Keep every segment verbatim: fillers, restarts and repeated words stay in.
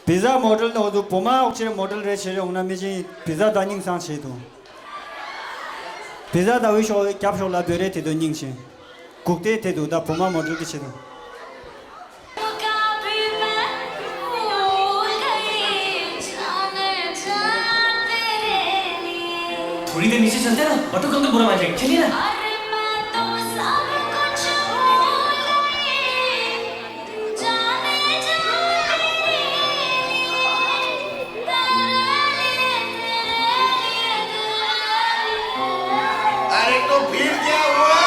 བི་ཟ་མོ་ཌལ་ནི་འོ་དུ་བུ་མ་འོག་ཕྱིར་མོ་ཌལ་རེད་བྱེད་རེད་འོང་ན་མི་ཅིང་བི་ཟ་ད་སྙིང་སང་བྱེད་དུ། བི་ཟ་ད་འུ་ཤོག་རྒྱབ་ཤོག་ལ་བོད་རེད་དེ་དུ་སྙིང་ཆེ། གུག་ཏེ་དེ་དུ་ད་བུ་མ་མོ་ཌལ་གི་བྱེད་དུ། थोड़ी देर नीचे चलते ना, बटुक, हम तो बुरा मान जाएंगे। चलिए ना। अरे तो फिर क्या हुआ?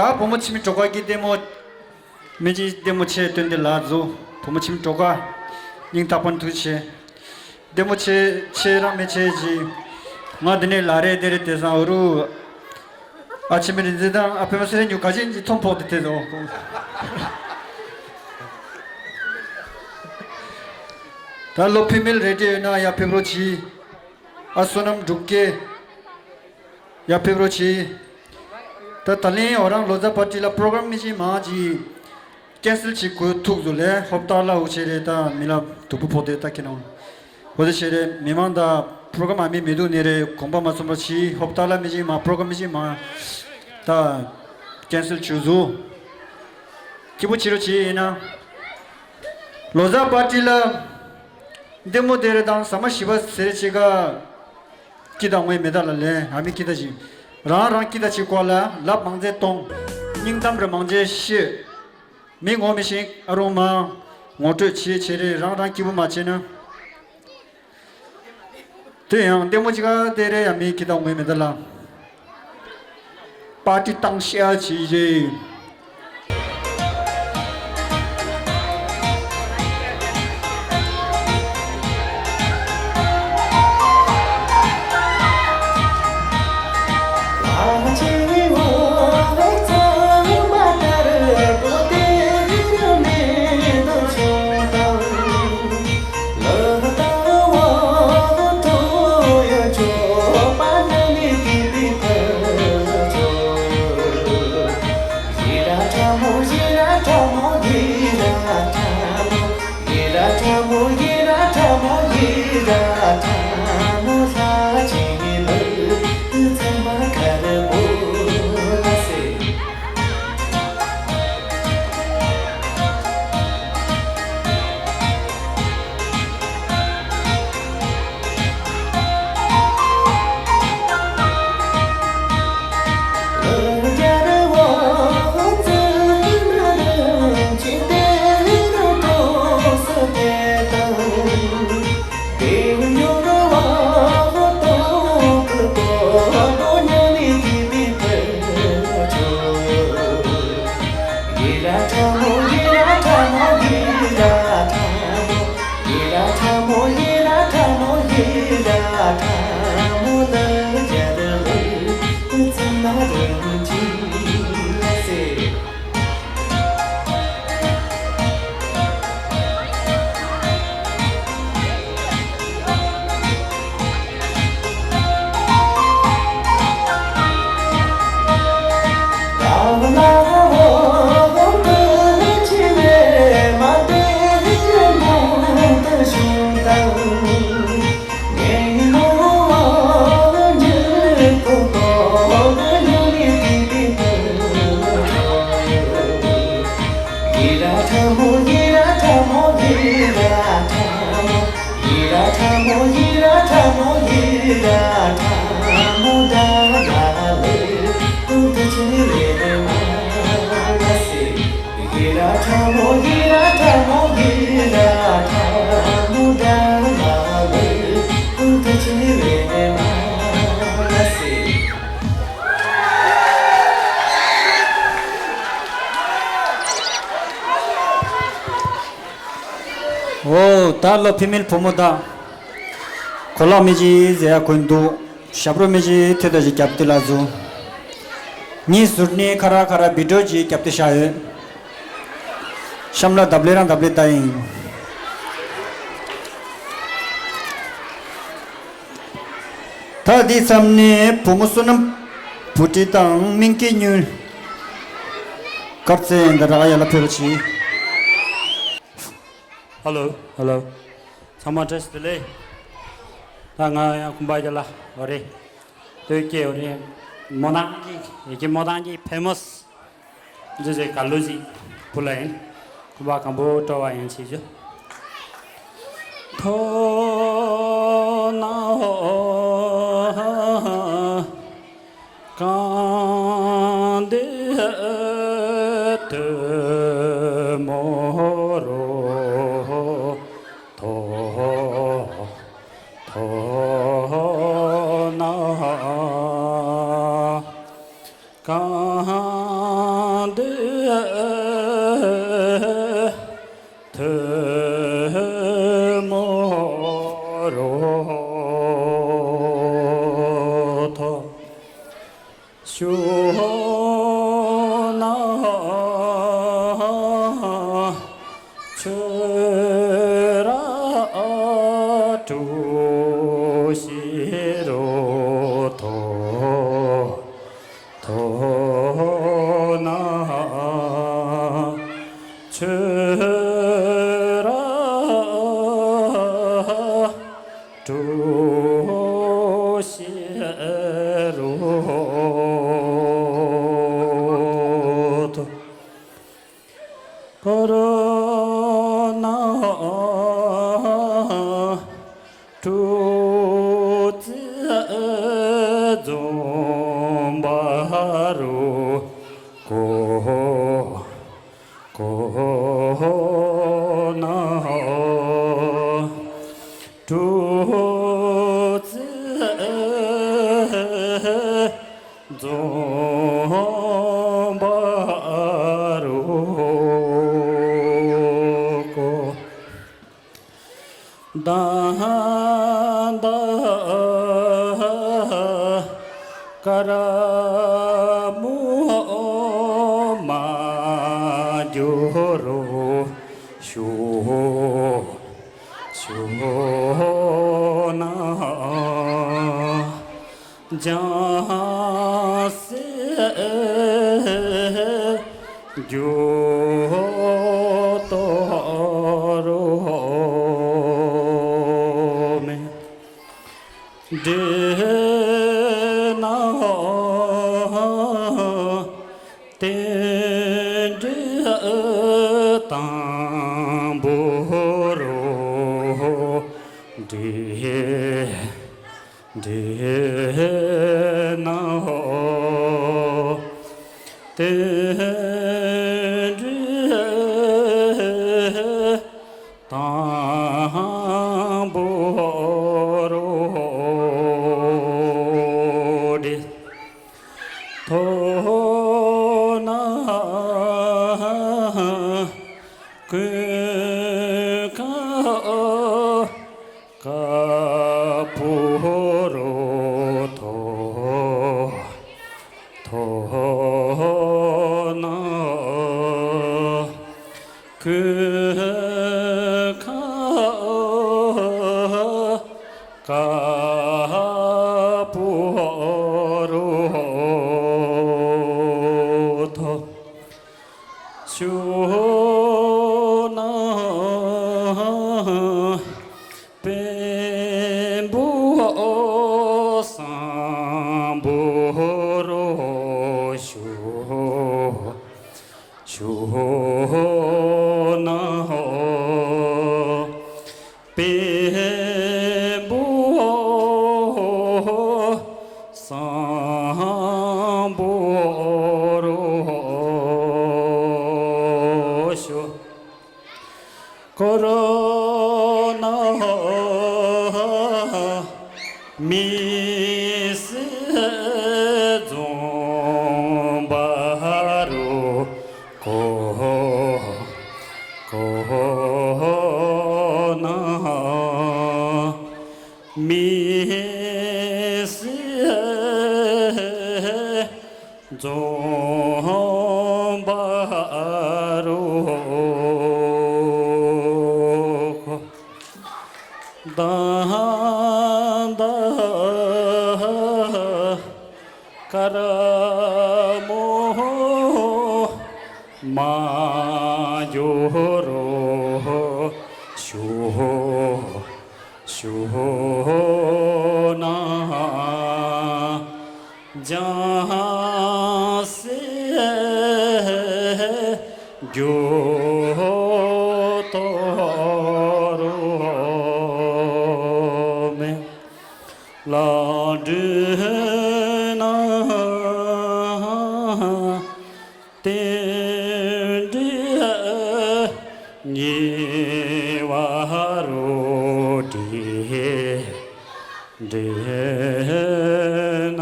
ད་བུ་མོ་ཆི་མི་གྲོགས་ཀྱི་ལྟད་མོ། མི་གཅིག་ལྟད་མོ་ཆེ་སྟོན་དེ་ལ་རྫོགས། བུ་མོ་ཁྱིམ་གྲོགས་ཀ་སྙིང་ཐག་པ་ནས་ཐུགས་རྗེ་ཆེ། ལྟད་མོ་ཆེ་ཆེ་རང་མི་ཆེ་གི། ང་འདི་ནས་ལ་རེ་དེ་རེ་དེ་སང་འུ་རུ། ཨ་ཆི་མི་རིན་འཛིན་དང་ཨ་ཕེ་མ་སི་རེ་ཉུ་ག་ཅན་གྱི་ཐོམ་ཕོག་དེ་དེ་རོ། ད་ལོ་ཕི་མེལ་རེ་ཌི་ཡོད་ན་ཡ་ཕེབས་རོགས་གྱིས། ཨ་བསོད་ནམས་འབྲུག་སྐྱེ། ཡ་ཕེབས་རོགས་གྱིས། ད་ད་ལན་འོ་རང་ལོ་ཙཱ་པར་ཊི་ལ་པྲོ་གྲམ་མི་ཅིག་མང་ཅིག་ཀེན་སེལ་བྱེད་དགོས་ཐུག་ཟུ་ལས་ཧོབ་ཏག་ལ་འུ་ཆེ་རེ་ད་མི་ལ་དུ་བུ་ཕོག་དེ་ད་ཁྱེད་རང་འོ་དེ་ཆེ་རེ་མི་མང་ད་པྲོ་གྲམ་མ་མི་མི་འདུག་ནི་རེ་གོམ་པ་མ་ཚོམ་པ་ཆི་ཧོབ་ཏག་ལ་མི་ཅིག་མ་པྲོ་གྲམ་མི་ཅིག་མ་ད་ཀེན་སེལ་བྱུ་ཟུ་སྐྱིད་པོ་བྱེད་རོགས་གྱིས་ཡིན་ན། ལོ་ཙཱ་པར་ཊི་ལ་ལྟད་མོ་དེ་རེ་དང་ཟ་མ་ཞིབ་པ་ཟེར་ཅིག་ག་སྐྱིད་དང་ངོས་མེད་ད་ལ་ལན་ཨ་མི་སྐྱིད་ད་ཅིག་རང་རང་སྐྱིད་ད་ཅིག་སྐོར་ལ་ལབ་མང་ཚད་གཏོང་། སྙིང་གཏམ་རེ་མང་ཚད་བཤད། མི་ངོ་མི་ཤེས་ཨ་རུང་མ་ངོ་སྤྲོད་བྱེད་བྱེད་རེ་རང་རང་སྐྱིད་པོ་མ་བྱེད་ན། དེ་ཡང་ལྟད་མོ་ཅིག་ག་དེ་རེ་ཡང་མི་སྐྱིད་ད་ངོས་མེད་ད་ལ། པར་ཊི་བཏང་ཤག་ཅིག་རེད། འོ། ད་ལོ་ཕི་མེལ་བུ་མོ་དང་གོ་ལག་མི་ཅིག་ཟེར་ཡ་གོན་འདུག་ཞབས་བྲོ་མི་ཅིག་ཐེ་ད་ཅིག་རྒྱབ་དེ་ལ་བཟུང་། ངའི་ཟུར་ནས་ཁ་ར་ཁ་ར་བི་ཌིའོ་ཅིག་རྒྱབ་དེ་བཞག་ཡོད། གཤམ་ལ་འདབ་ལེ་རང་འདབ་ལེ་ད་ཡིན། ད་འདི་མཚམས་ནས་བུ་མོ་བསོད་ནམས་བུ་ཁྲིད་དང་སྨིན་སྐྱིད་ཉུལ། དཀར་རྩེ་ཡན་ད་ར་ཡ་ལ་ཕེབས་པ་ཆེ། ཧ་ལོ། ཧ་ལོ། ཚང་མ་བཀྲ་ཤིས་བདེ་ལེགས། ད་ང་ཡང་ཁོམ་པ་རྒྱ་ལ་འོ་རེད། སྟོད་སྐད་འོ་རེད། མོ་ནང་གི་ཡི་གེ་མོ་ནང་གི་ཕེ་མོ་སི། འདི་ཟེར་ག་ལོ་ཟིག་བུ་ལ་ཡིན། ཁོམ་པ་གང་པོ་སྤྲོ་བ་ཡང་བྱེད་རྒྱུ། ཐོ་ན་ཧོ། གང་འདི་དུ་མོ་རོ་ཐོ་ཐོ་ན་གང་འདི། ཁྱོད་ར་གྲོ་ཤེ་རོ་ཐོ། ཀོ་རོ་ན་ཀྲུ་ཙི་རྫོང་བ་རུ་ཀོ་ཀོ་ན་ཀྲུ་ཙི་རྫོང་བ་རུ་ཀོ། ད་ད་ཀ་ར་མུ་མ་གྱུ་རུ་ཤུ་ཤུ་ན། ཇང་སེ་གྱུ་ཏོ་རོ་མེ་དྲེ་ན་ཏེ་དྲེ་དང་པོ་རོ་དྲེ། དྲེ་ན་ཧོ། དེ་དྲེ་དང་པོ་རོ་དྲེ། ཐོ་ན་ཀུན་ཁ་ཀ་པུ་རོ་ཐོ་ཐོ་ན་ཀུན་ཁ་ཀ་པུ་རོ་ཐོ། ཤུ་ན་བེམ་པོ་སམ་པོ་རོ་ཤུ་ཤུ་ན་བེམ་པོ་སམ་པོ་རོ་ཤུ། ཀོ་རོ་ན་མི་སེ་རྫོང་བ་རུ་ཀོ་ཀོ་ན། མི་སེ་རྫོང་བ་རུ་ཀོ། ད་ད་ཀ་ར་མོ་མ་གྱུ་རོ་ཤུ་ཤུ་ན། ཇང་སེ་གྱུ་ཏོ་རོ་མེ་ལ་དྲེ་ན། དེ་དྲེ་ཉེ་བ་རོ་དྲེ་དྲེ་ན།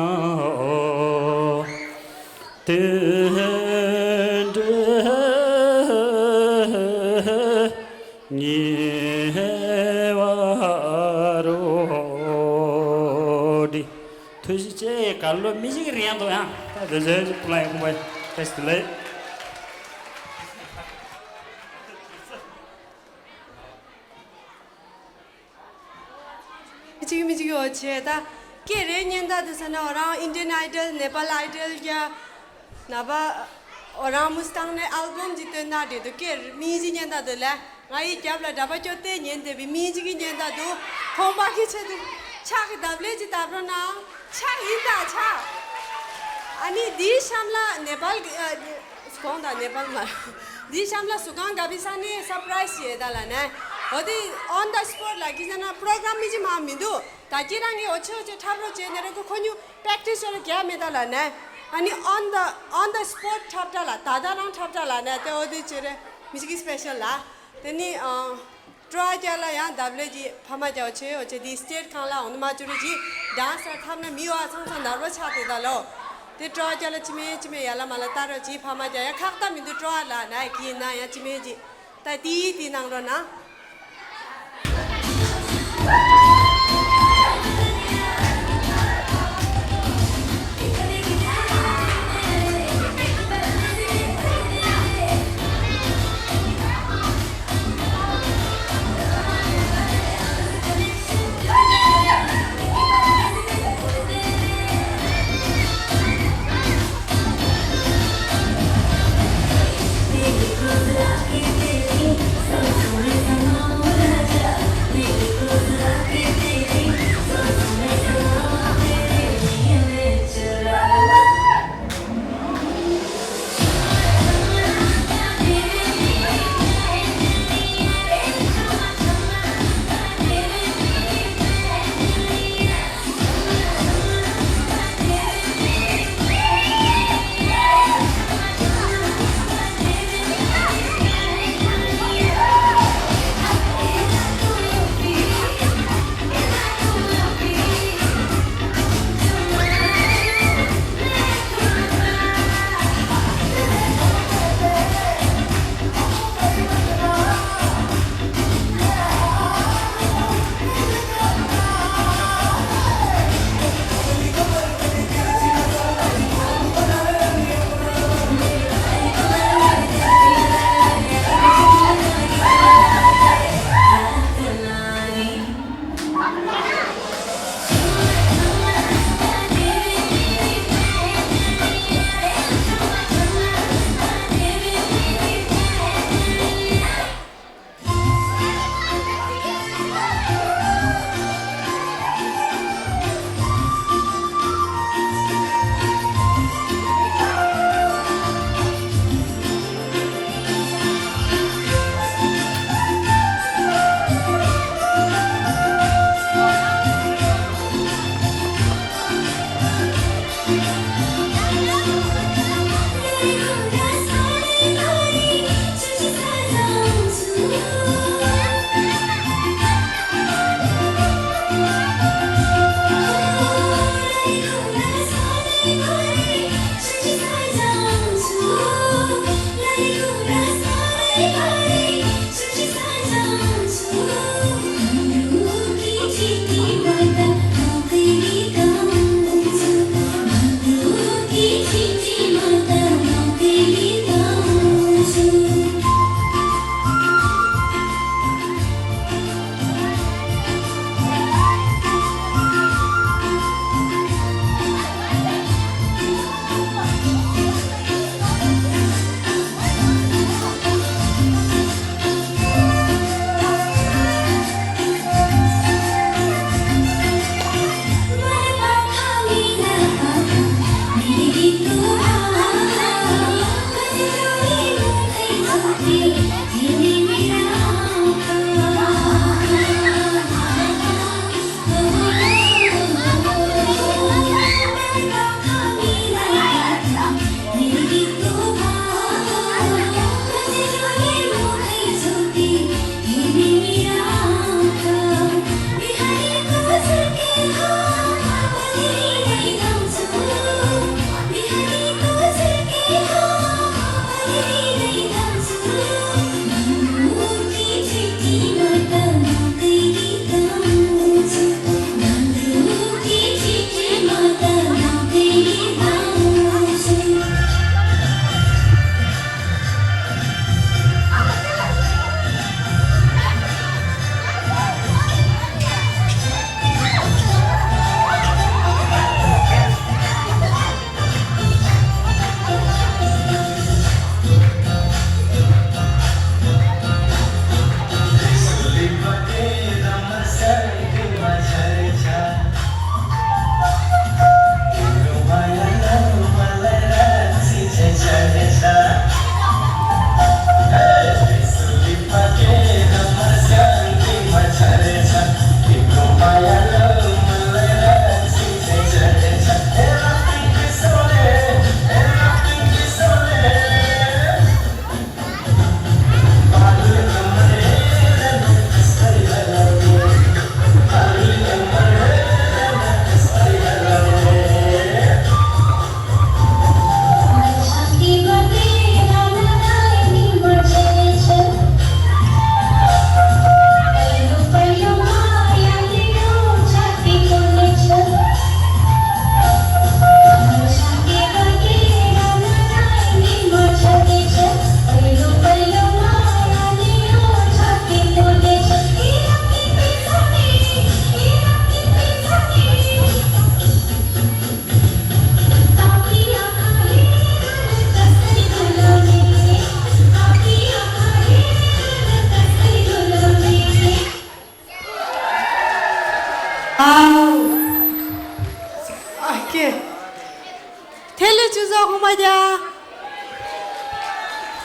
དེ་དྲེ་ཉེ་བ་རོ་དྲེ། ཐུགས་རྗེ་ཆེ། གར་ལོ་མི་ཞིག་རེད་ཡང་འདུག་ཡང་ད་དེ་ཚོའི་ཕུ་ལ་ཡང་ཁོང་པའི་བཀྲ་ཤིས་བདེ་ལེགས། མི་གཅིག་མི་གཅིག་ཡོད་བྱས་ད་སྐད་རེ་སྙན་ད་དེ་ཟེར་ན་རང་Indian Idol, Nepal Idol རྒྱ་ནག་པ། ཨོ་རང་མུ་སི་ཊང་ནས་ཨལ་བམ་ཅིག་བཏོན་ན་འགྲིག་འདུག་ཀེ། མི་གཅིག་ཉན་ད་འདུག་ལ། ང་ཡི་རྒྱབ་ལ་འདྲ་པ་ཅོ་ཏེ་ཉན་བསྡད་པའི་མི་གཅིག་གིས་ཉན་ད་འདུག་ཁོང་པ་གི་ཆེད་དུ་ཕྱག་གི་འདབ་ལེ་ཅིག་བཏབ་རོགས་གནང་། ཕྱག་ཡིན་ད་ཕྱག་ཨ་ནི་འདིའི་གཤམ་ལ་ནེ་པཱལ་གི་ཨ། གོང་དང་ནེ་པཱལ་མ་འདིའི་གཤམ་ལ་སུ་གང་ག་བི་ས་ནི་སར་པ་རའི་ཛི་བྱས་ད་ལ་ནས། འོ་དེ་on the spot ལ་གི་ཟེར་ན་པྲོ་གྲམ་མི་གཅིག་མ་མི་འདུག་ད་ཁྱེད་རང་གིས་འོ་ཆེ་འོ་ཆེ་འཁྲབ་རོགས་བྱས་ནས་རེ་ཁོ་ཁོ་ཉུ་པྲེག་ཊི་སི་ཅོ་རེ་རྒྱག་མེད་ད་ལ་ནས། ཨ་ནི་on the on the spot འཁྲབ་ད་ལ་ད་ད་རང་འཁྲབ་ད་ལ་ནས་དེ་འོ་དེ་ཅོ་རེ་མི་གཅིག་གི་སི་པེ་ཤལ་ལ། དེ་ནི་ཨ། སྤྲོ་བ་རྒྱལ་ལ་ཡང་འདབ་ལེ་གྱི་ཕ་མ་རྒྱལ་བ་ཆེ་འོ་ཆེ་དེ་སི་ཊེ་ཇི་ཁང་ལ་འོང་དུ་མ་བཅུ་རེ་གྱི་ཌན་སར་འཁྲབ་ན་མི་བ་ཚང་ཚང་ནར་བ་ཆགས་དེ་ད་ལོ། དེ་སྤྲོ་བ་རྒྱལ་ལ་ཅི་མེད་ཅི་མེད་ཡ་ལ་མ་ལ་ལྟ་རོགས་གྱི་ཕ་མ་རྒྱལ་ཡ་ཁག་ལྟ་མི་འདུག་སྤྲོ་བ་ལ་ན་གི་ན་ཡ་ཅི་མེད་གྱི་ད་དེའི་དེ་གནང་རོགས་གནང་།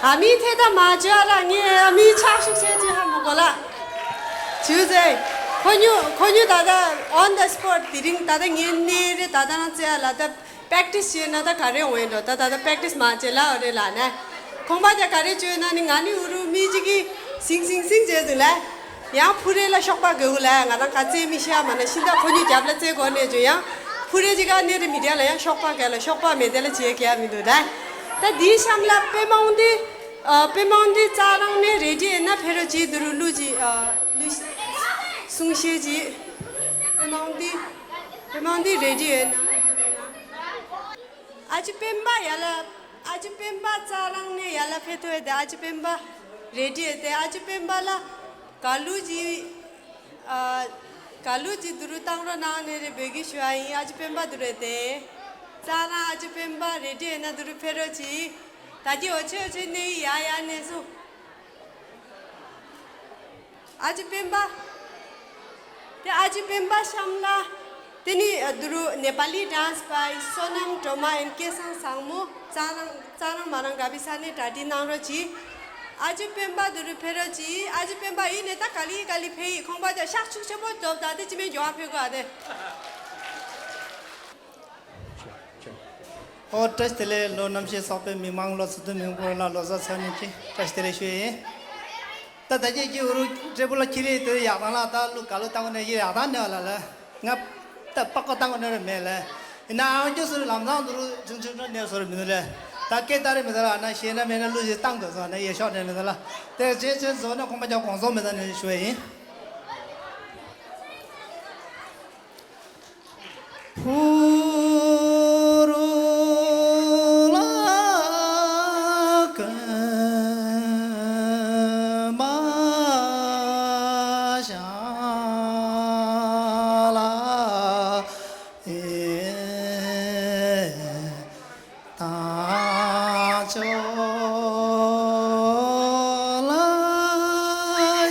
ཨ་མི་ཐེ་ད་མ་བྱོས་ཨ་ར། ངས་ཨ་མི་ཆགས་ཤུགས་བྱས་ཅི་ཧ་མི་གོ་ལ། ཇུ་ཟེ། ཁོ་ཉུ་ཁོ་ཉུ་ད་ད་on the spot དེ་རིང་ད་ད་ངས་གནས་རེ་ད་ད་རང་རྩེ་ཨ་ལ་ད་པེག་ཊི་སི་བྱས་ན་ད་ག་རེ་འོང་ཡིན་འགྲོ། ད་ད་ད་པེག་ཊི་སི་མ་བྱས་ལ་འོ་རེ་ལ་ནས། ཁོང་པ་ད་ག་རེ་བྱོས་ན་ནི་ང་ནི་ཨུ་རུ་མི་གཅིག་གིས་སིང་སིང་སིང་བྱས་ཟིན་ལ། ཡང་ཕུ་རེ་ལ་གཤོག་པ་དགོས་གུ་ལ་ང་རང་ག་རྩེ་མི་ཤ་མ་ན་ཤིན་ད་ཁོ་ཉུ་རྒྱབ་ལ་རྩེ་དགོས་ནས་བྱོས། ཡང་ཕུ་རེ་གཅིག་ག་གནས་རེ་མི་དེ་ལ་ཡང་གཤོག་པ་ག་ལ་གཤོག་པ་མེད་དེ་ལ་བྱས་ག་མི་འདུག་ད། ད་དེའི་གཤམ་ལ་པེ་མང་འདི། ཨ། པེ་མང་འདི་རྩ་རང་ནས་རེ་ཌི་ཡོད་ན་ཕེ་རོ་ཅི་དུ་རུ་ལུ་ཅི། ཨ། ལུ་ཅི་གསུང་བཤད་ཅི། པེ་མང་འདི། པེ་མང་འདི་རེ་ཌི་ཡོད་ན། ཨ་ཅི་སྤེན་པ་ཡ་ལ། ཨ་ཅི་སྤེན་པ་རྩ་རང་ནས་ཡ་ལ་ཕེ་ཐོ་ཡོད་དེ། ཨ་ཅི་སྤེན་པ་རེ་ཌི་ཡོད་དེ། ཨ་ཅི་སྤེན་པ་ལ་ག་ལུ་ཅི། ཨ། ག་ལུ་ཅི་དུ་རུ་བཏང་རོགས་གནང་ནས་རེ་འབོད་སྐུལ་ཞུ་བ་ཡིན། ཨ་ཅི་སྤེན་པ་དུ་རུ་དེ། རྩ་རང་ཨ་ཅི་སྤེན་པ་རེ་ཌི་ཡོད་ན་དུ་རུ་ཕེ་རོ་ཅི། ད་ཅི་འོ་ཆེ་འོ་ཆེ་ནས་ཡ་ཡ་ནས་སོ། ཨ་ཅི་སྤེན་པ། དེ་ཨ་ཅི་སྤེན་པ་གཤམ་ལ། དེ་ནི་དུ་རུ་ནེ་པ་ལི་ཌན་སི་པ་སོ་ནམ་སྒྲོལ་མ་ཨེན་སྐལ་བཟང་བཟང་མོ། རྩ་རང་རྩ་རང་མ་རང་ག་བི་ས་ནས་གྲ་སྒྲིག་གནང་རོགས་གྱིས། ཨ་ཅི་སྤེན་པ་དུ་རུ་ཕེ་རོགས་གྱིས། ཨ་ཅི་སྤེན་པ་ཡིན་ནས་ད་ག་ལི་ག་ལི་ཕེ་ཡི། ཁོང་པ་ཅག་ཤག་ཆུག་ཆེན་པོ་ཐོབ། ད་དེ་ཅི་མེད་འགྱོ་བ་ཕེ་གོ་ཨ་དེ། ཨོ་བཀྲ་ཤིས་བདེ་ལེགས། ལོ་རྣམ་ཤེས་གསོག་པའི་མི་མང་ལོ་ཚུལ་དུ་མི་འཁོར་ལ་ལོ་གསར་འཚམས་འདྲི་བཀྲ་ཤིས་བདེ་ལེགས་ཞུ་ཡིན། ད་ད་ཅི་ཀྱི་ཨུ་རུ་ཀྲེ་པུ་ལ་ཁྱི་རེ་དེ་ཡག་དང་ལ་ད་ལུ་ག་ལུ་བཏང་གོ་ནས་ཡི་ཡག་དང་ནས་ལ་ལ། ང་ད་པགས་ཀོ་བཏང་གོ་ནས་རེ་མེད་ལ། ཡིན་ན་ཨང་ཅོ་སུ་རེ་ལམ་སང་དུ་རུ་ཆུང་ཆུང་ནས་སོ་རེ་མི་འདུག་ལ། ད་སྐད་ད་རེ་མི་ད་ལ་ན་ཤེས་ན་མེད་ན་ལུ་ཞིག་བཏང་དགོས་སོ་ན་ཡེ་ཤོག་ནས་མི་ད་ལ། དེ་ཅེ་ཅེ་བཟོ་ན་ཁོང་པ་ཅག་གོང་བཟོ་མི་ད་ནས་ཞུ་བ་ཡིན། ཕུ་རུ་ལ་ཀ་མ་ཤ་ལ་ཨེ་ད་ཅོ་ལ་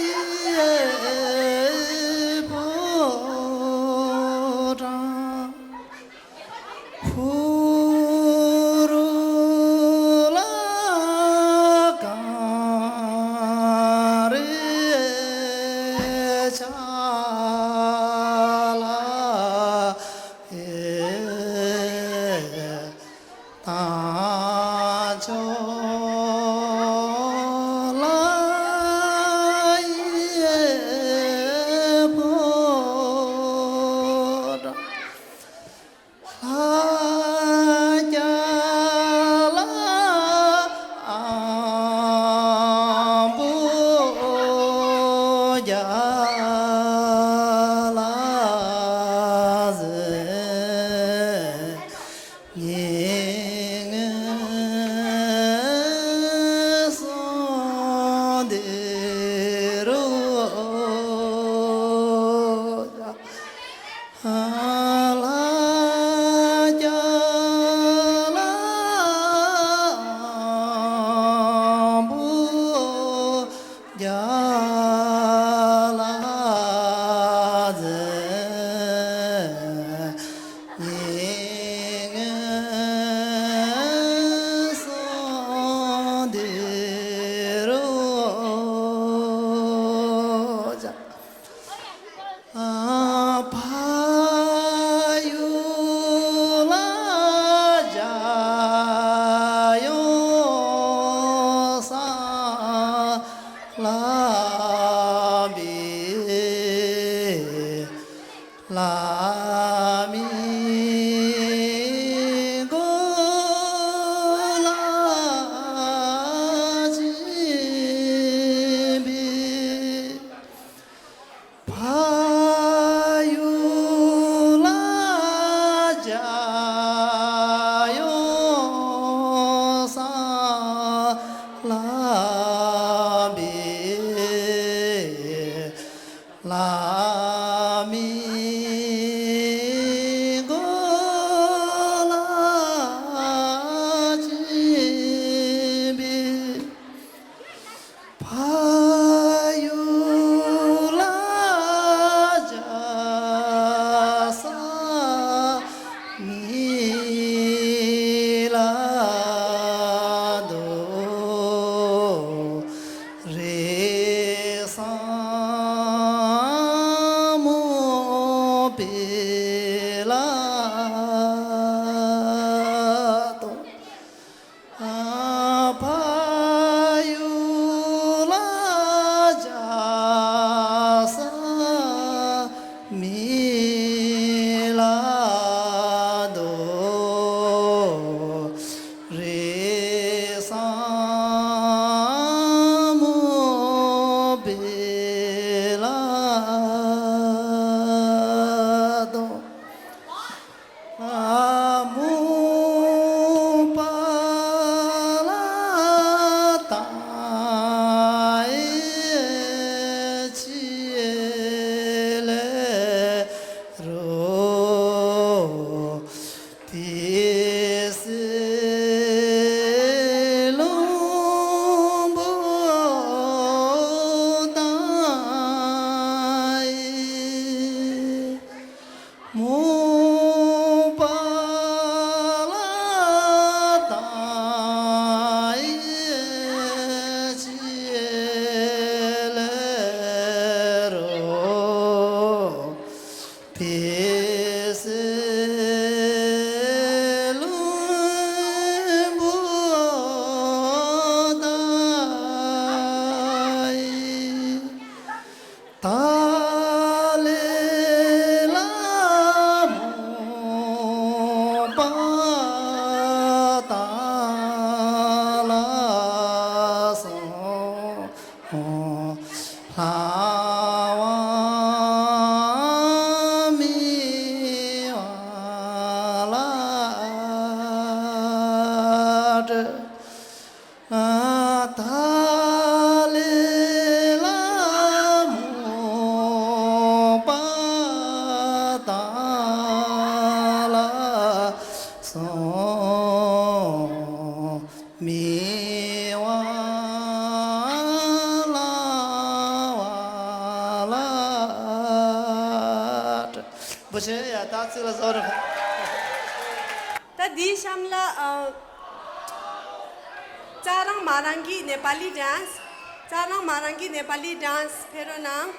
ཡེ་ཕོ་བྲང་། ཕུ་རུ་ལ་གངས་རི་ཆ་ལ་ཨེ་ད་ཅོ་ལ་ཡེ་ཕོ་བྲང་། ལྷ་རྒྱ་ལ་ཨམ་བུ་རྒྱ་ལ་ཟེ་ཉིང་སོང་དེ་རུ། ལྷ་རྒྱ་ལ་ཨམ་བུ་རྒྱ་ལ་ཟེ་ཉིང་སོང་དེ་རུ། ཕ་ཡུལ་ལ་རྒྱལ་ཡོངས་སངས་ལ་འབུལ། ལ་མི་གོ་ལ་ཅི་འབུལ། ཕ་ཡུལ་ལ་རྒྱལ་ཡོངས་སངས་ལ་འབུལ། ལ་མི་གོ་ལ་ཅི་འབུལ། ཕ་ཡུལ་ལ་རྒྱལ་ས་མི་ལ་དོ། ཏཱ་ལའི་བླ་མ་པ་ཏཱ་ལ་སོ་མི་ཝ་ལ་ཝ་ལ། བུ་ཆེ་ཡ་ད་ཚིག་ལ་བཟོ་རོགས། ད་འདིའི་གཤམ་ལ་ཨ། ཙག་རང་མ་རང་གི་ནེ་པ་ལི་ཌན་སི། ཙག་རང་མ་རང་གི་ནེ་པ་ལི་ཌན་སི་ཕེབས་རོགས་གནང་།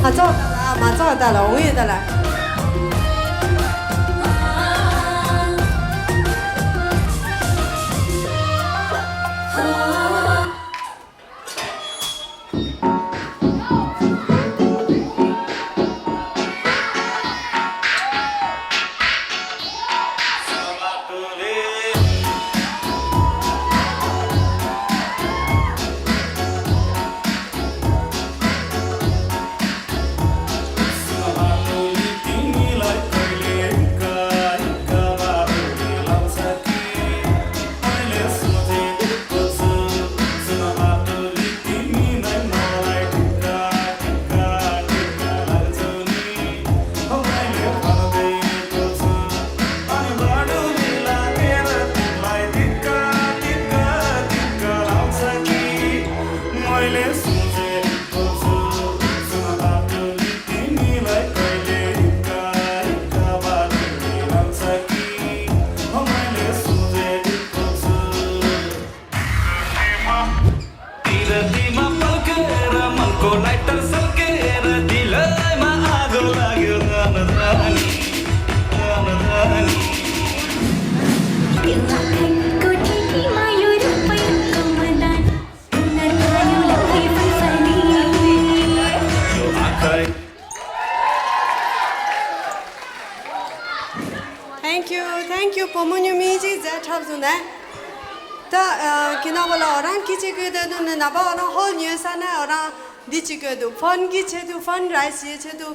མ་ཚོགས་ད་ལ་མ་ཚོགས་ད་ལ་འོང་ཡོད་ད་ལ། Thank you, thank you. བུ་མོ་ཉུང་མི་གཅིག་མཛད་འཁྲབ་བཟུང་ནས། ད་ཁྱེད་རྣམ་པ་ལ་འོ་རང་གི་ཅིག་གི་ད་དུང་ནི་ནང་པ་འོ་རང་ཧོལ་ཉོས་ས་ན་འོ་རང་འདི་ཅིག་གི་འདུག་ཕན་གི་ཆེད་དུ་ཕན་རེ་སི་ཡི་ཆེད་དུ་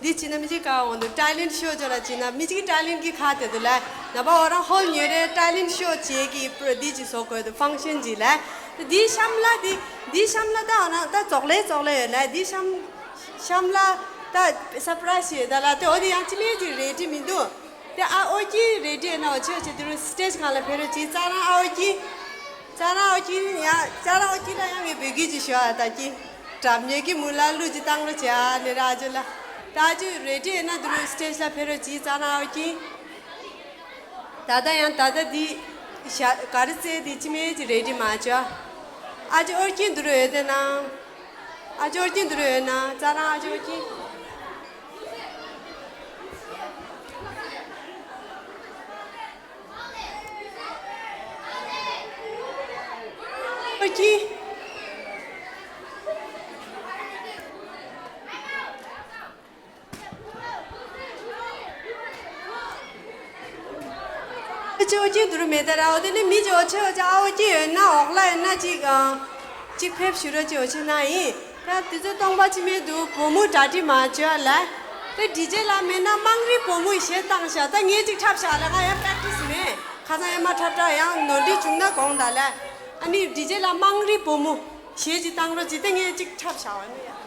འདི་ཅི་ན་མི་ཅིག་ག་འོང་འདུག་ཊེ་ལེན་ཤོ་ཅོ་ལ་ཅི་ན་མི་ཅིག་ཊེ་ལེན་གི་ཁ་དེ་དུ་ལ་ནང་པ་འོ་རང་ཧོལ་ཉོས་རེ་ཊེ་ལེན་ཤོ་བྱེད་གི་པྲོ་འདི་ཅི་སོ་གོ་འདུག་ཕང་ཤན་ཅི་ལ་འདི་གཤམ་ལ་འདི་འདི་གཤམ་ལ་ད་འོ་རང་ད་ཙོག་ལེ་ཙོག་ལེ་ཡོད་ལ་འདི་གཤམ་གཤམ་ལ་ད་སར་པ་རའི་སི་ཡོད་ད་ལ་དེ་འོ་དེ་ཡང་ཅི་ལེ་ཅི་རེད་དྲི་མི་འདུག་དེ་ཨ་ཨོ་ཀྱི་རེ་ཌི་ཨེ་ན་འོ་ཆེ་ཆེ་དེ་རུ་སི་ཊེ་ཇི་སྒང་ལ་ཕེབས་རོགས་གྱིས། ཙ་རང་ཨ་ཨོ་ཀྱི། ཙ་རང་ཨོ་ཀྱི་ཡ། ཙ་རང་ཨོ་ཀྱི་ལ་ཡང་ངས་བོད་སྐད་ཅིག་ཞུ་ཨ་ད་ཀྱི། གྲབ་ཉེ་གི་མུ་ལ་ལུ་ཅི་བཏང་རོགས་བྱེད་ཨ་ནི་ར་ཨ་ཅོ་ལ། ད་ཨ་ཅོ་རེ་ཌི་ཨེ་ན་དེ་རུ་སི་ཊེ་ཇི་ལ་ཕེབས་རོགས་གྱིས། ཙ་རང་ཨོ་ཀྱི། ད་ད་ཡང་ད་ད་འདི་ཞ་ག་རི་རྩེ་འདི་ཅི་མེད་ཅི་རེ་ཌི་མ་ཅོ། ཨ་ཅོ་ཨོ་ཀྱི་དེ་རུ་ཡོད་དེ་ན། ཨ་ཅོ་ཨོ་ཀྱི་དེ་རུ་ཡོད་ན། ཙ་རང་ཨ་ཅོ་ཨོ་ཀྱི། ཨོ་ཀྱི། ཅོ་ཅི་དུ་རུ་མེ་ད་ར་འོ་དེ་ནི་མི་ཅོ་ཆེ་བ་ཅི་ཨ་འོ་ཅི་ཡོད་ན་འོག་ལ་ཡོད་ན་ཅིག་ཨ་ཅིག་ཕེབས་ཞུ་རོ་ཅོ་ཆེ་ན་ཡིན། ད་དེ་ཚོ་སྟོང་པ་ཅི་མེད་དུ་བུ་མོ་གྲ་སྒྲིག་མ་བྱོས་ལ། དེ་ཌི་ཇེ་ལ་མེད་ན་དམངས་རིགས་བུ་མོ་ཡི་གཞས་བཏང་ཤག་ད་ངས་ཅིག་འཁྲབ་ཤག་ལ་ང་ཡང་པེག་ཊི་སི་མེད་ཁ་སང་ཡང་མ་འཁྲབ་འཁྲབ་ཡང་ནོར་འཁྲུལ་བྱུང་ན་དགོངས་དག་ལ། ཨ་ནི་ཌི་ཇེ་ལ་དམངས་རིགས་བུ་མོ་གཞས་ཅིག་བཏང་རོགས་ཅིག་ད་ངས་ཅིག་འཁྲབ་ཤག་ཨ་ནི་ཡ།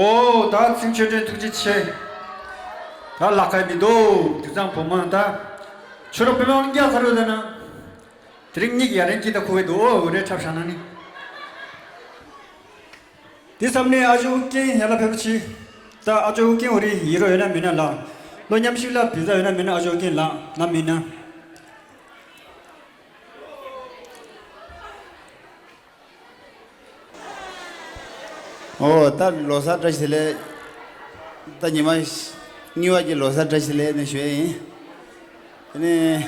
ཨོ་ད་ཚིག་མཆོད་སྤྲིན་ཐུགས་རྗེ་ཆེ། ད་ལག་ཁ་མི་འདུག་དེ་ཚང་བུ་མོ་ད། ཁྱོད་རང་པི་མང་རྒྱ་ཁ་རུ་ད་ན། དེ་རིང་གཉིད་ཡ་རན་གྱི་ད་ཁུ་བའི་འདུག་ཨོ་རེ་འཁྲབ་ཤག་ན་ནི། དེ་མཚམས་ནས་ཨ་ཇོ་ཨུ་རྒྱན་ཡར་ལ་ཕེབས་རོགས་གྱིས། ད་ཨ་ཇོ་ཨུ་རྒྱན་འོ་རེ་ཡིན་རོགས་ཡོད་ན་མེད་ན་ལགས། ལོ་མཉམ་ཞུགས་ལ་བི་ཛ་ཡོད་ན་མེད་ན་ཨ་ཇོ་ཨུ་རྒྱན་ལགས་ན་མེད་ན། ཨོ་ད་ལོ་གསར་བཀྲ་ཤིས་བདེ་ལེགས། ད་ཉི་མ་གཉིས་པ་གི་ལོ་གསར་བཀྲ་ཤིས་བདེ་ལེགས་ནས་ཞུ་ཡས་ཡིན། དེ་ནས་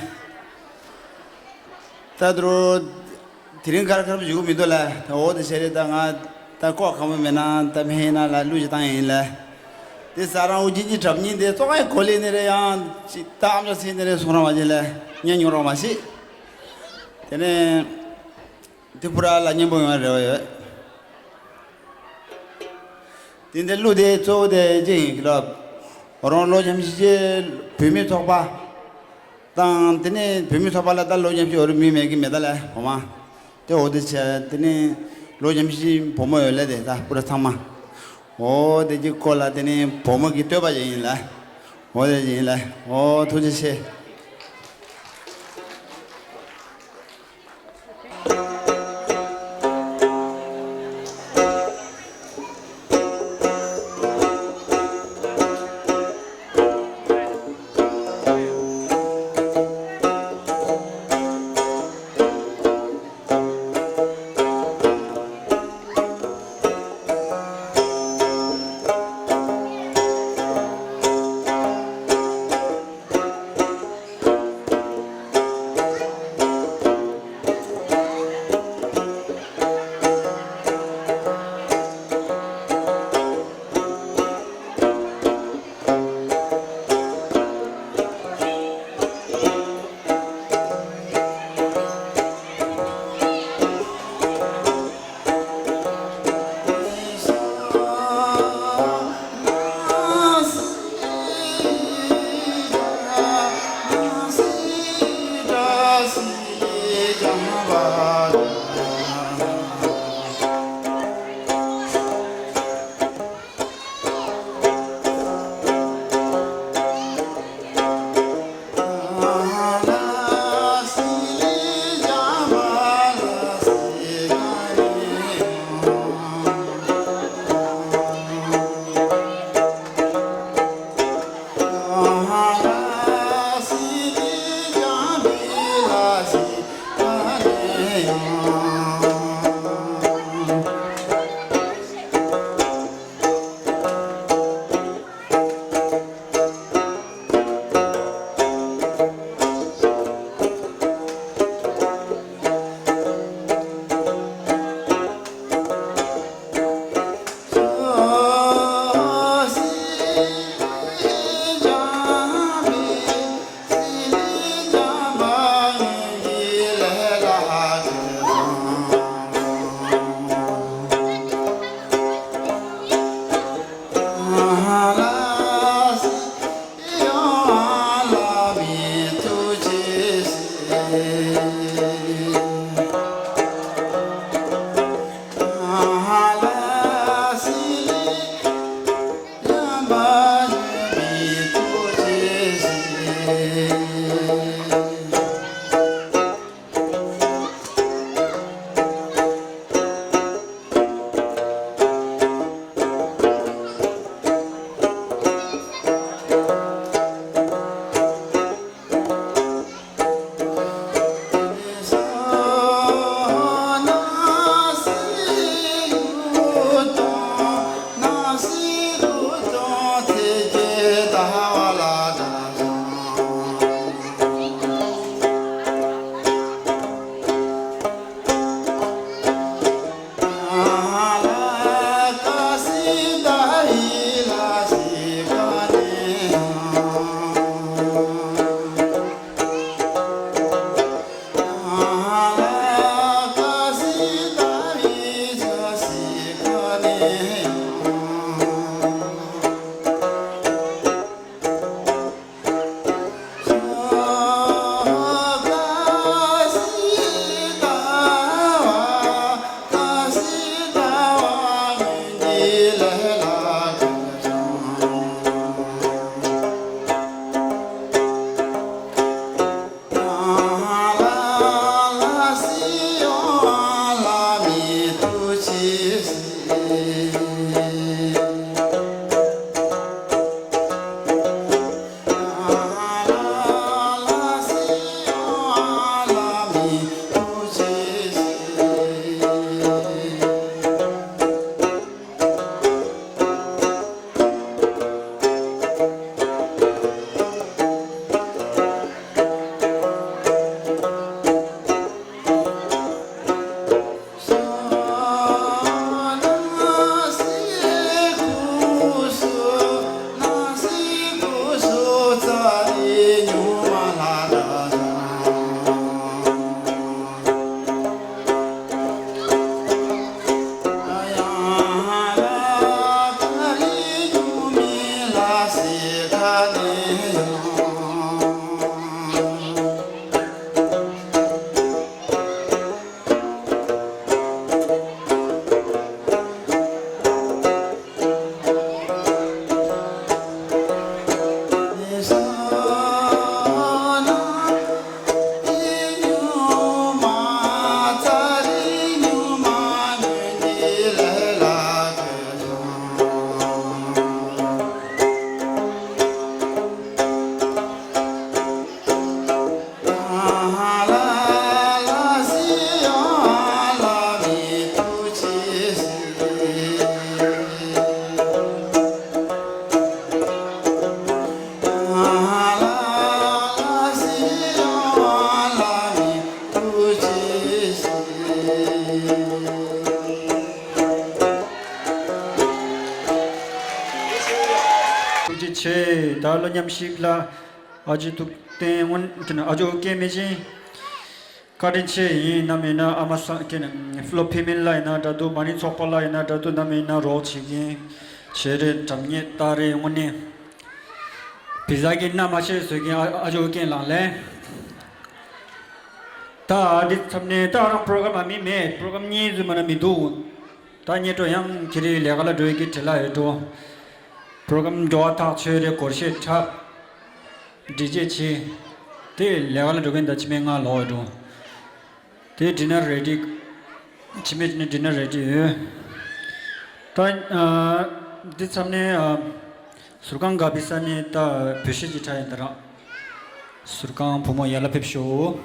ད་དུ་དེ་རིང་གར་གར་བཞུགས་མི་འདུག་ལ། ད་འོ་དེ་བྱས་རེད། ད་ང་ད་ལྐོག་གང་མོ་མེད་ན་ད་མི་ཧེ་ན་ལ་གླུ་ཞིག་བཏང་ཡིན་ལ། དེ་ས་རང་འུ་ཅི་ཅི་གྲབས་ཉིན་དེ་ཙོག་ཡ་གོ་ལེ་ནི་རེད། ཡང་ཅི་ད་ཨམ་ཅོག་སི་ནི་རེད་གསུང་ར་མ་བྱེད་ལ་ཉན་མྱོང་རོགས་མ་བྱེད། དེ་ནས། ཏི་ཕུ་ར་ལ་སྙན་པོ་ཡོང་བའི་རེ་བ་ཡོད། དེ་འདི་གླུ་དེ་གཙོ་བོ་དེ་ཅི་ཡིན་གྱི་ལབ། རང་ལོ་ཉམས་ཤིང་ཅི་བུད་མེད་ཚོགས་པ་དང་དེ་ནས་བུད་མེད་ཚོགས་པ་ལ་ད་ལོ་ཉམས་ཤིང་འོ་རི་མི་མེད་ཀི་མེད་ད་ལ་བུ་མ། དེ་འོ་དེ་བྱས་དེ་ནས་ལོ་ཉམས་ཤིང་བུ་མོ་ཡོད་ལ་དེ་ད་པུ་ར་ཚང་མ། འོ་དེ་གི་སྐོར་ལ་དེ་ནས་བུ་མོ་གི་བསྟོད་པ་ཅིག་ཡིན་ལ། འོ་དེ་ཅིག་ཡིན་ལ། འོ་ཐུགས་རྗེ་ཆེ། ཐུགས་རྗེ་ཆེ། ད་ལོ་མཉམ་ཞིག་ལ། ཨ་ཅེ་ཐུབ་བསྟན་སྔོན་དེ་ནི་ཨ་ཅོ་ཨོ་རྒྱན་མི་ཆེན། བཀའ་དྲིན་ཆེ། ཡིན་ནམ་ཡིན་ན་ཨ་མ་ས་ཀྱི་ནི་ཕློ་ཕི་མིན་ལ་ཡིན་ན་འདྲ་འདུག་མ་ཎི་ཚོགས་པ་ལ་ཡིན་ན་འདྲ་འདུག་ནམ་ཡིན་ན་རོགས་བྱེད་མཁན་བྱེད་རེད། དྲ་བརྙན་ལྟ་རེད། དངོས་གནས་བི་ཟ་གི་མནའ་མ་བྱེད་བཟོས་མཁན་ཨ་ཨ་ཅོ་ཨོ་རྒྱན་ལགས་ལན། ད་འདི་མཚམས་ནས་ད་རང་པྲོ་གྲམ་མ་མི་མེད། པྲོ་གྲམ་གཉིས་ཙམ་མ་ན་མི་འདུག་ད་སྙན་སྒྲོན་ཡང་ཁྱེད་རའི་ལས་ཀ་ལ་འགྲོ་ཡི་གི་བྲེལ་ལ་ཡོད་འགྲོ། པྲོ་གྲམ་འགྲོ་བ་ཐག་ཆོད་རེད། སྒོར་གཞས་འཁྲབ། འགྲེལ་བཤད་བྱེད། དེ་ལས་ཀ་ལ་འགྲོ་མཁན་ད་ཕྱི་མའི་ང་ལོག་ཡོད་འགྲོ། དེ་ཌི་ནར་རེ་ཌི། ཕྱི་མའི་ཌི་ནར་རེ་ཌི་ཡོད། ད་ཨ་འདི་མཚམས་ནས་ཨ། ཟུར་ཁང་ག་པི་ས་ནི་ད་བོད་གཞས་ཀྱི་གྲ་ཡིན་ད་ར། ཟུར་ཁང་བུ་མོ་ཡར་ལ་ཕེབས་ཤོག་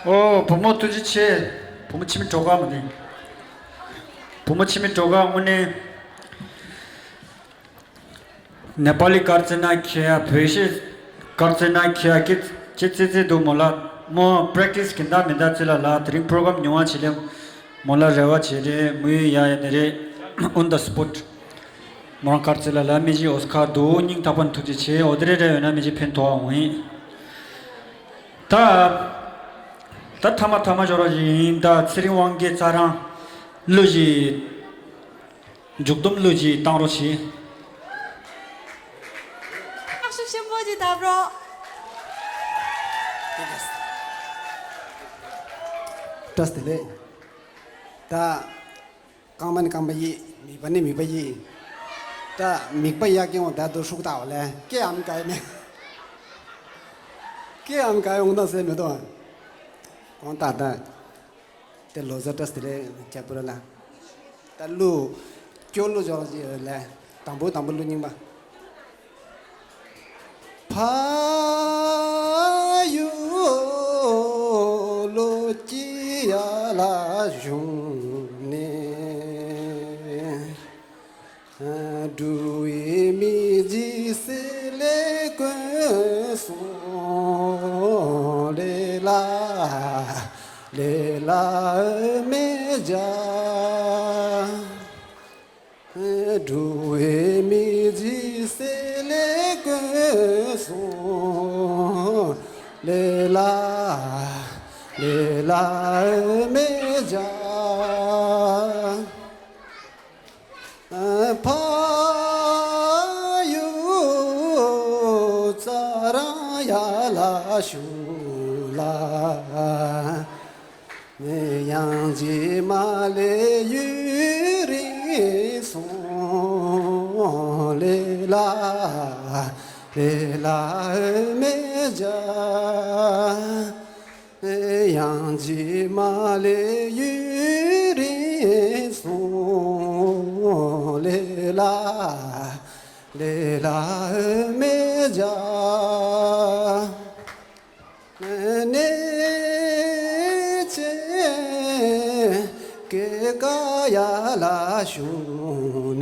ཨོ། བུ་མོ་ཐུགས་རྗེ་ཆེ། བུ་མོ་འཆི་མེད་སྒྲོལ་དཀར་མ་ནི། བུ་མོ་འཆི་མེད་སྒྲོལ་དཀར་དངོས་གནས། ནེ་པ་ལི་དཀར་རྩེ་ན་ཁྱེད་ཡ། བོད་གཞས་དཀར་རྩེ་ན་ཁྱེད་ཡ། ཁྱེད་ཁྱེད་ཙི་ཙི་འདུག་མོ་ལ། མོ་པྲེག་ཊི་སི་གིན་ད་མིན་ད་ཙི་ལ་ལ། དེ་རིང་པྲོ་གྷ་རམ་ཉུང་བ་བྱེད་ལེ། མོ་ལ་རེ་བ་བྱེད་རེ། མོ་ཡི་ཡ་ཡ་ནི་རེ། ཨོན་ད་སི་པོཊ། མོ་རང་དཀར་རྩེ་ལ་ལ་མི་གཞི་ཨོ་སི་ཁར་འདུག་སྙིང་ཐག་པ་ནས་ཐུགས་རྗེ་ཆེ། འོ་དེ་རེ་རེ་ཡོད་ན་མི་གཞི་ཕན་ཐོགས་འོང་ཡིན། ད། ད་ཐ་མ་ཐ་མ་ཞོར་བ་ཞིག་ཡིན། ད་ཚེ་རིང་དབང་རྒྱལ་ཚ་རང་། གླུ་གཞས། མཇུག་སྡོམ་གླུ་གཞས་བཏང་རོགས་བྱེད། ཐག་ཤུགས་ཆེན་པོ་ཅིག་བརྡབ་རོགས། བཀྲ་ཤིས་བདེ་ལེགས། ད། རྐང་པ་ནི་རྐང་པ་ཡིན། མིད་པ་ནི་མིད་པ་ཡིན། ད་མིད་པ་ཡག་གི་འོང་ད་དུ་ཧྲུག་ད་འོ་ལེ། ཀེ་ཨམ་ག་ཡི་ནི། ཀེ་ཨམ་ག་ཡི་འོང་ད་ཟེར་མི་འདུག་གོང་ད་ད། དེ་ལོ་ཟ་བཀྲ་ཤིས་བདེ་ལེགས་རྒྱ་བོད་ལ། ད་གླུ། སྐྱོ་གླུ་འཇོག་ཅིག་ཡོད་ལེ། དང་པོ་དང་པོ་གླུ་རྙིང་པ། ཕ་ཡུལ་ལོ་སྐྱིད་ཡ་ལ་བཞུགས་ནས། འགྲོ་བའི་མི་རྗེས་སྲིད་ལས་ཀུན་སོང་། ལེ་ལ་ལེ་ལ་ཨ་མེ་རྒྱ། འགྲོ་བའི་མི་རྗེས་སྲིད་ལས་ཀུན་སོང་། ལེ་ལ་ལེ་ལ་ཨ་མེ་རྒྱ། ཕ་ཡུལ་རྩ་རང་ཡ་ལ་བཞུགས་ལ། ཡང་རྗེས་མ་ལས་ཡུན་རིང་སོང་། ལེ་ལ་ལེ་ལ་ཨ་མེ་རྒྱ། ཡང་རྗེས་མ་ལས་ཡུན་རིང་སོང་། ལེ་ལ་ལེ་ལ་ཨ་མེ་རྒྱ། གནས་ཆེན་ཀེ་ཀ་ཡ་ལ་བཞུགས་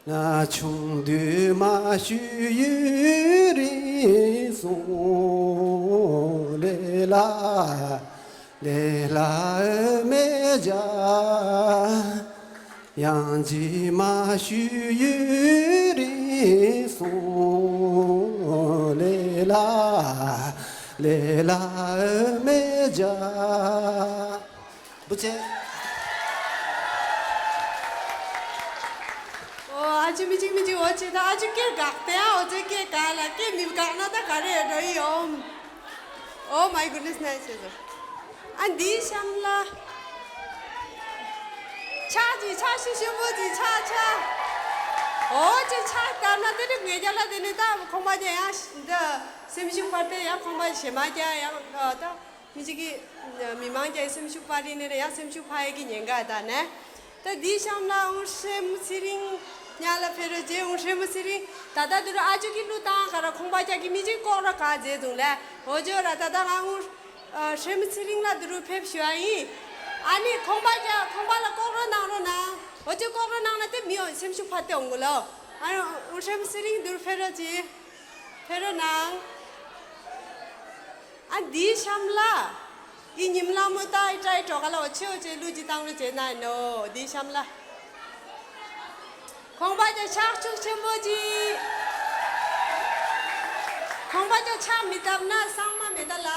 ནས། ཆུང་དུས་མ་ཞུས་ཡུན་རིང་སོང་། ལེ་ལ་ལེ་ལ་ཨ་མེ་རྒྱ། ཡང་རྗེས་མ་ཞུས་ཡུན་རིང་སོང་། ལེ་ལ་ལེ་ལ་ཨ་མེ་རྒྱ། བུ་ཆེ། ཨོ་ཨ་ཅེ་མི་གཅིག་མི་གཅིག་འོ་ཅེ་ད་ཨ་ཅེ་སྐད་འགག་སྟེ་ཨ་འོ་ཅེ་སྐད་འགག་ལ་སྐད་མི་འགག་ན་ད་ག་རེ་འགྲོ་ཡི་ཡོང་། Oh my goodness ནས་ཆེ་ཟེར། ཨ་འདིའི་གཤམ་ལ། ཕྱག་ཅིག་ཕྱག་ཤུ་ཤུ་པོ་ཅིག་ཕྱག་ཕྱག་ཨོ་ཅེ་ཕྱག་བཏབ་ན་དེ་རིགས་ངེད་རྒྱ་ལ་དེ་ནི་ད་ཁོང་པ་ཅན་ཡང་འདི་སེམས་ཤུགས་འཕར་ཏེ་ཡང་ཁོང་པ་ཞེ་མ་རྒྱ་ཡང་ད། མི་གཅིག་གིས་མི་མང་རྒྱ་ཡི་སེམས་ཤུགས་སྤར་ཡིན་ནི་རེད་ཡང་སེམས་ཤུགས་འཕར་ཡས་ཀྱི་ཉེན་ཁ་ད་ནས། ད་འདིའི་གཤམ་ལ་ཨུང་ཧྲེ་མུ་ཚེ་རིང་ཉག་ལ་ཕེབས་རོགས་བྱེད། ཨུང་ཧྲེ་མུ་ཚེ་རིང་ད་ལྟ་དུ་རུ་ཨ་ཅོ་གི་གླུ་བཏང་ག་ར་ཁོང་པ་རྒྱ་གི་མི་གཅིག་ལྐོག་ར་ག་མཛད་འདུག་ལས་འོ་ཅོ་ར་ད་ལྟ་ང་ཨུང་ཧྲེ་མུ་ཚེ་རིང་ལ་དུ་རུ་ཕེབས་ཞུ་བ་ཡིན། ཨ་ནི་ཁོང་པ་རྒྱ་ཁོང་པ་ལ་ལྐོག་ར་གནང་རོགས་གནང་། འོ་ཅོ་ལྐོག་ར་གནང་ན་དེ་མི་ཡོང་སེམས་ཤུགས་འཕར་ཏེ་འོང་གི་ལོ། ཨ་ཨུང་ཧྲེ་མུ་ཚེ་རིང་དུ་རུ་ཕེབས་རོགས་བྱེད། ཕེབས་རོགས་གནང་། ཨ་འདིའི་གཤམ་ལ། ཨི་ཉིམ་ལ་མོ་ཏ་ཨི་ཏྲ་ཨི་ཏྲོ་ག་ལ་འོ་ཆེ་འོ་ཆེ་གླུ་ཅི་བཏང་རོགས་བྱེད་ན་ཡིན་ནོ་འདིའི་གཤམ་ལ། ཁོང་པ་ཅོ་ཕྱག་ཤུགས་ཆེན་པོ་ཅིག་ཁོང་པ་ཅོ་ཕྱག་མི་བཏབ་ན་གསང་མ་མེད་ད་ལ།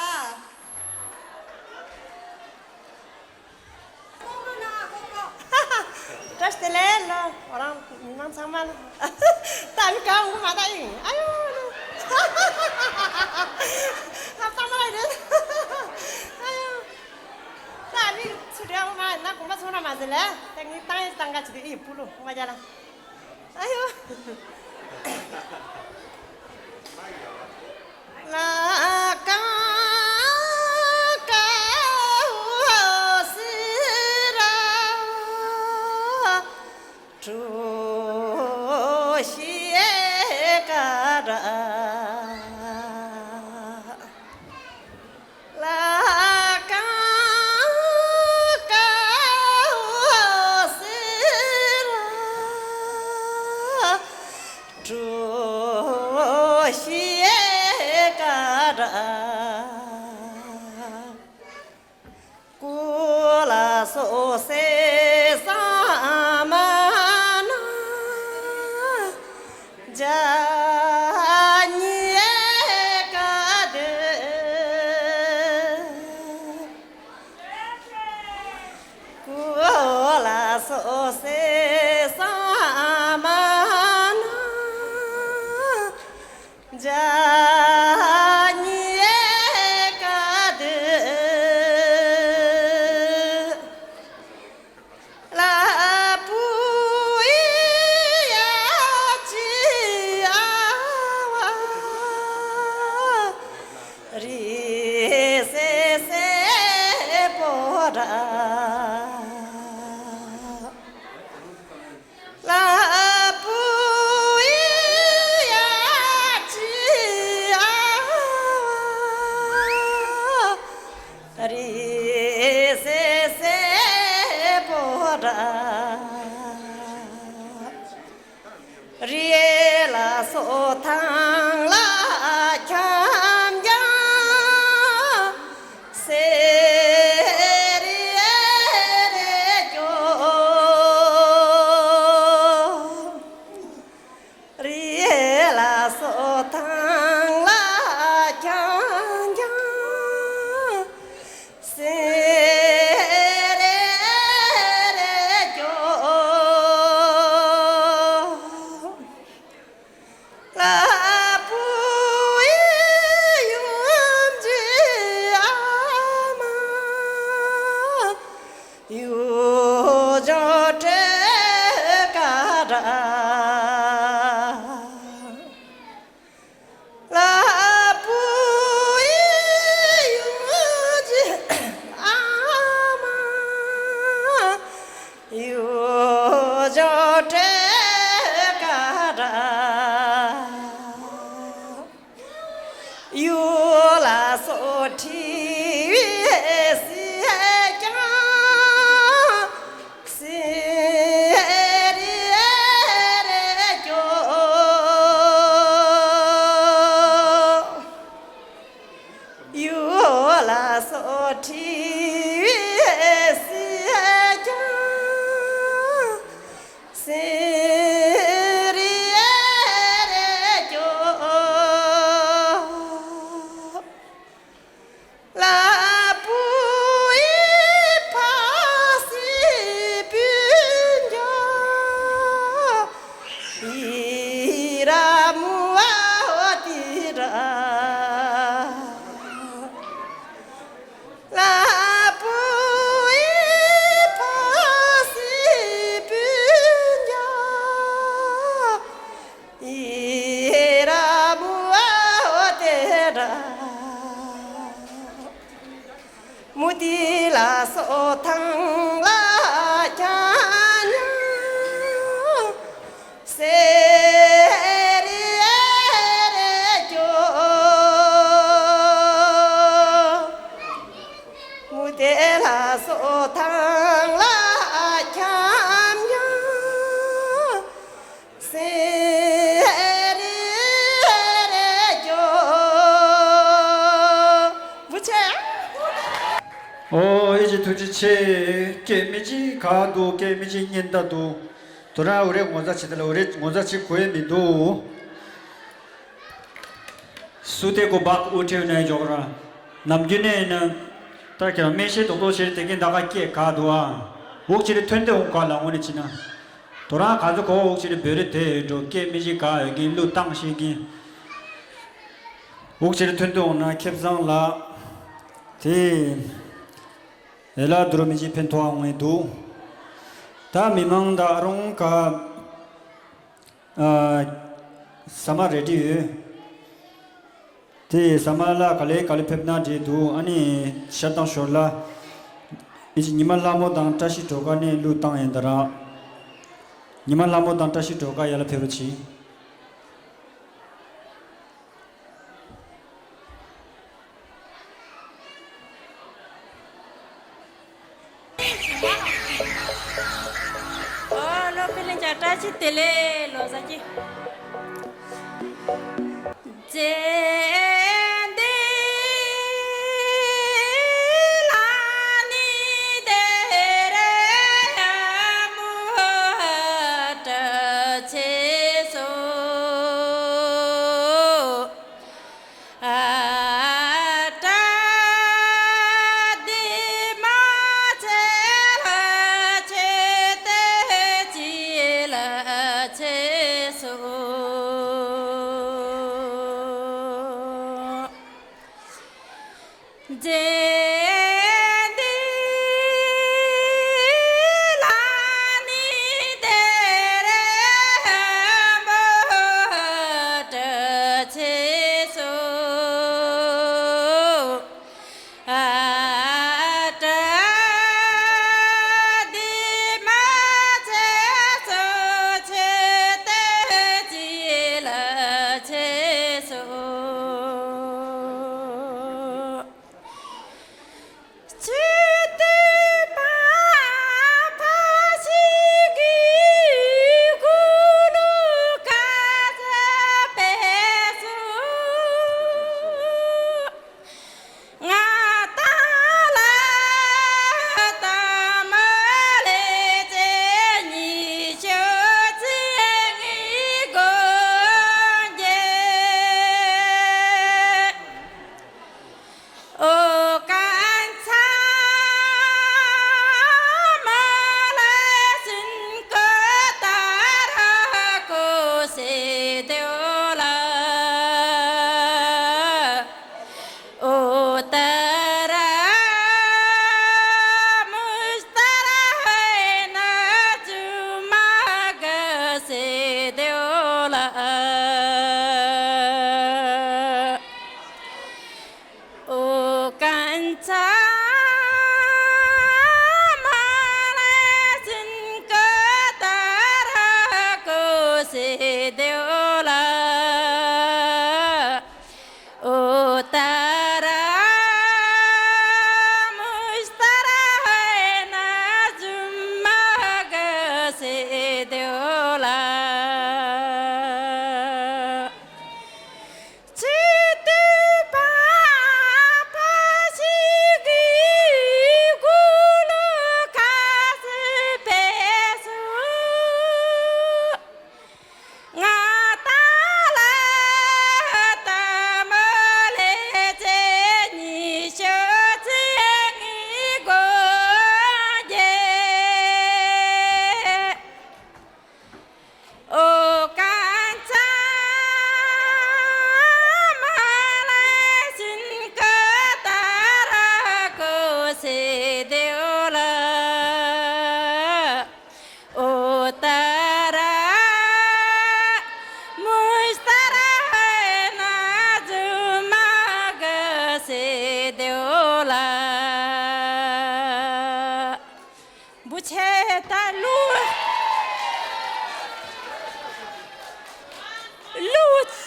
བཀྲ་ཤིས་བདེ་ལེགས་ལོ། ང་རང་མི་མང་ཚང་མ་ལ། ད་མི་གང་འོང་མ་ད་ཡིན། ཨ་ཡོ་ལོ། ཨ་ཚང་མ་ལ་རེད། ཨ་ཡོ། ད་མི་ཚུར་རེད་འོང་མ་ན་དགོངས་པ་ཚོམ་ར་མ་ཟེར་ལ། ད་ངས་བཏང་ཡས་བཏང་ག་ཅི་དེ་ཨི་བུ་ལོ་ཁོང་པ་རྒྱ་ལ། ཨ་ཡོ། སོ་སེ་ས་མ་ན་ཇ་ཉི་ཀ་དུ་ལ་པུ་ཡ་ཅི་ཨ་བ་རི་སེ་སེ་པོ་ར། ལ་པུ་ཡ་ཅི་ཨ་བ་རི་སེ་སེ་པོ་ར། རི་ལ་སོ་ཐང་ལ་ཁྱམས་ཀྱང་སེ་རི་རེ་ཀྱོ། རི་ལ་སོ་ཐང་ལ་ཁྱང་ཁྱང་སེ་རེ་རེ་ཀྱོ། ལ་པུ་ཡུམ་གྱི་ཨ་མ་ཡུ་ཇོ་ཏྲེ་ཀ་ར། ལ་པུ་ཡུམ་གྱི་ཨ་མ་ཡུ་ཇོ་ཏྲེ་ཀ་ར། ཡུ་ལ་སོ་ཁྲི་བའི་སི་ཀྱང་སི་རི་རེ་ཀྱོ། ཡུ་ལ་སོ་ཁྲི་བའི་སི་ཀྱང་སེ་རི་རེ་ཀྱོ། ལ་པུ་ཡི་ཕ་སི་པུན་ཀྱང་ཡི་ར་མུ་ཨ་ཏི་ར། ལ་པུ་ཡི་ཕ་སི་པུན་ཀྱང་ཡི་ར་མུ་ཨ་ཏི་ར། མུ་ཏི་ལ་སོ་ཐང་ལ་ཁྱང་ཉང་སེ་རི་ཨེ་རེ་ཀྱོ། མུ་ཏི་ལ་སོ་ཐང་ལ་ཁྱང་ཉང་སེ་རི་ཨེ་རེ་ཀྱོ། བུ་ཆེ། ཨོ་ཨི་ཅི་ཐུགས་རྗེ་ཆེ། སྐད་མི་གཅིག་ག་འདུག་སྐད་མི་གཅིག་སྙན་དར་འདུག་དོ་རང་འུ་རེ་ངོ་ཚ་བྱེད་དེ་ལ་འུ་རེ་ངོ་ཚ་བྱེད་དགོས་ཡ་མི་འདུག་སུ་དེ་ཀོ་བག་ཨུ་ཁྲེའུ་ནས་འཇོག་ར། ནམ་རྒྱུན་ནས་ནི། ད་ཁྱེད་རང་སྨན་ཤེས་རྡོག་རྡོག་ཤེས་དེ་གིན་ད་ག་སྐད་ག་འདུག་ཨ། འུག་ཅི་རེ་ཐོན་དེ་འོང་ག་ལ་འོང་ནས་ཕྱིན་ན། དོ་རང་ག་ཚོད་གོ་འུག་ཅི་རེ་བོད་རེ་དེ་འགྲོ་སྐད་མི་གཅིག་ག་ཡོད་གིན་གླུ་བཏང་ཤེས་གིན། འུག་ཅི་རེ་ཐོན་དེ་འོང་ན་ཁེབས་བཟང་ལ། དེ། ཨེ་ལ་དུ་རུ་མི་གཅིག་ཕན་ཐོགས་འོང་ངེ་འདུག་ད་མི་མང་ད་རུང་ག་ཨ། ཟ་མ་རེ་ཌི་ཡོད། དེ་ཟ་མ་ལ་ག་ལེ་ག་ལེ་ཕེབས་ན་འགྲིག་འདུག་ཨ་ནི་ཤར་དང་ཞོར་ལ། ཨི་ཅི་ཉི་མ་ལྷ་མོ་དང་བཀྲ་ཤིས་སྒྲོལ་དཀར་ནས་གླུ་བཏང་ཡིན་ད་ར། ཉི་མ་ལྷ་མོ་དང་བཀྲ་ཤིས་སྒྲོལ་དཀར་ཡར་ལ་ཕེབས་རོགས་གྱིས། ཨོ་ལོ་པི་ལིན་ཅ་བཀྲ་ཤིས་བདེ་ལེགས་ལོ་ཟ་ཅི།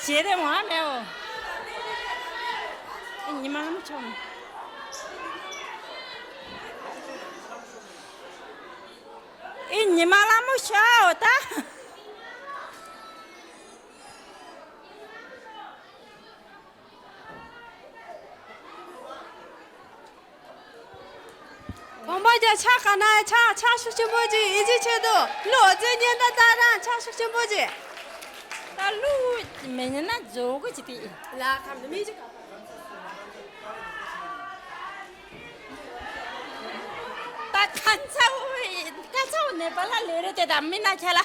རྗེས་རེ་མ་མེའོ། ཨེ་ཉི་མ་ལ་མོ་ཆོམ། ཨེ་ཉི་མ་ལ་མོ་ཤའོ་ད། གོང་པ་རྒྱ་ཆ་ག་ན་ཆ་ཆ་ཤུགས་ཆེན་པོ་ཅིག་ཡིན་གཅིག་ཆེད་དུ་ལོ་རྫས་ཉེན་བརྡ་བཏང་རང་ཆ་ཤུགས་ཆེན་པོ་ཅིག་ད་ལུ་མེ་ཉེན་ན་ཇོ་གོ་ཅི་ཏི་ལ་ཁམ་མི་ཅི་ད་ཁ་ཚ་བོ་ཁ་ཚ་བོ་ནེ་པ་ལ་ལེ་རེ་དེ་ད་མི་ན་ཁྱ་ལ།